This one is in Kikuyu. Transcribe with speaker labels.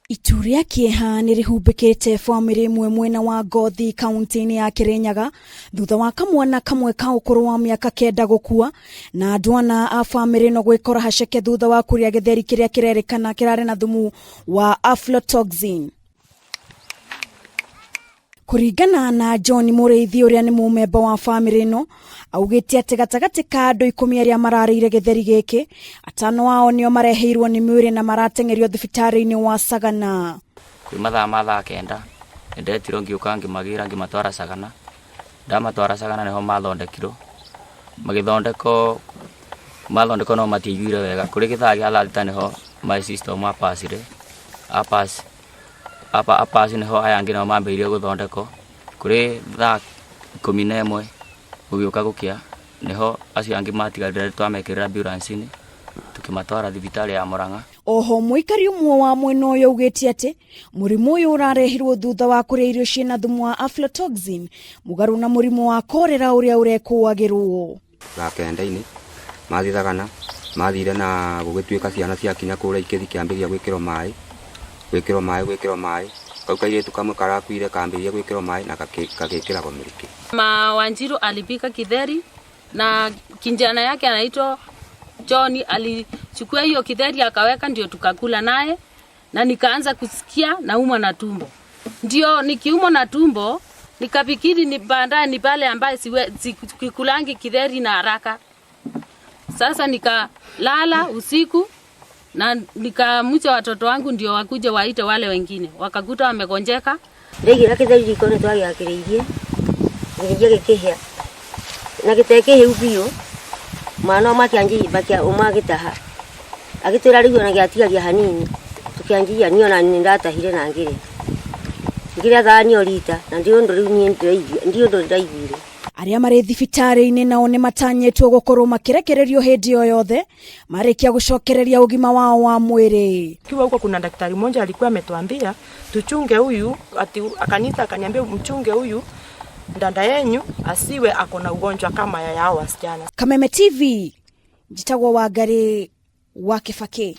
Speaker 1: Itu rĩa kĩeha nĩ rĩhumbĩkĩte bamĩrĩ ĩmwe mwena wa Ngothi kaunti-inĩ ya Kĩrĩnyaga thutha wa kamwana kamwe ka ũkũrũ wa mĩaka 9 gũkua na andũ ana a bamĩrĩ ĩno gwĩkora haceke thutha wa kũrĩa gĩtheri kĩrĩa kĩrerĩkana kĩrarĩ na thumu wa aflatoxin. Kũringana na John Mũrĩithi ũrĩa nĩ mũmemba wa bamĩrĩ ĩno, augĩte atĩ gatagatĩ ka andũ 10 arĩa mararĩire gĩtheri gĩkĩ, atano ao nĩo mareheirwo nĩ mwĩrĩ na marateng'erio thibitarĩ-inĩ wa Sagana.
Speaker 2: Kwĩ mathaa ma thaa 9 nĩndetirwo ngĩũka ngĩmagĩra ngĩmatwara Sagana, ndamatwara Sagana nĩho mathondekirwo, magĩthondekwo mathondekwo no matiaiguire wega, kũrĩ gĩthaa gĩa thaa 6 nĩho my sister ũmwe apacire, apass apass nĩho aya angĩ nao mambĩrĩirie gũthondekwo, kũrĩ thaa 11 gũgĩũka gũkĩa nĩho acio angĩ matigarire twamekĩrire ambulance-inĩ tũkĩmatwara thibitarĩ ya Murang'a.
Speaker 1: Oho mũikari ũmwe wa mwena ũyũ augĩte atĩ mũrimũ ũyũ ũrarehirwo thutha wa kũrĩa irio ciĩna thumu wa aflatoxin mũgarũ na mũrimũ wa korera ũrĩa ũrekũagĩrwo.
Speaker 3: Thaa 9-inĩ mathiĩ Thagana, mathire na gũgĩtuĩka ciana ciakinya kũrĩa ikĩthiĩ ikĩambĩrĩria gwĩkĩrwo maĩ, gwĩkĩrwo maĩ, gwĩkĩrwo maĩ, kau kairĩtu kamwe karakuire kambĩrĩria gwĩkĩrwo maĩ na gagĩkĩragwo mĩrukĩ.
Speaker 4: Mama Wanjiru alipika kitheri na kijana yake anaitwa John alichukua hiyo kitheri akaweka, ndio tukakula naye, na nikaanza kusikia naumwa na tumbo. Ndio nikiumwa na tumbo nikafikiri ni baadaye ni pale ambaye sikulangi kitheri na haraka. Sasa nikalala usiku na nikaamsha watoto wangu ndio wakuje waite wale wengine, wakakuta wamegonjeka.
Speaker 5: Ndaigĩra kĩtheri riko nĩ twagĩakĩrĩirie gĩkĩnjia gĩkĩhĩa na gĩtekĩhĩu biũ, mwana ũmwe akĩanjia makia ũmwe agĩtaha agĩtwĩra rĩu ona gĩatigaria hanini, tũkĩanjia niĩ ona nĩ ndatahire na ngĩrĩa ngĩrĩa thani o rita na ndiũ ũndũ rĩu niĩ ndĩraigua ndiũ ũndũ ndĩraiguire.
Speaker 1: Arĩa marĩ thibitarĩ-inĩ nao nĩ matanyĩtwo gũkorwo makĩrekererio hĩndĩ o yothe marĩkia gũcokereria ũgima wao wa mwĩrĩ.
Speaker 6: Kiwa huko kuna daktari mmoja alikuwa ametuambia tuchunge huyu, ati akaniita akaniambia mchunge huyu dada yenyu asiwe ako na ugonjwa kama ya hao wasichana.
Speaker 1: Kameme TV, njitagwo Wangari wa Kibaki.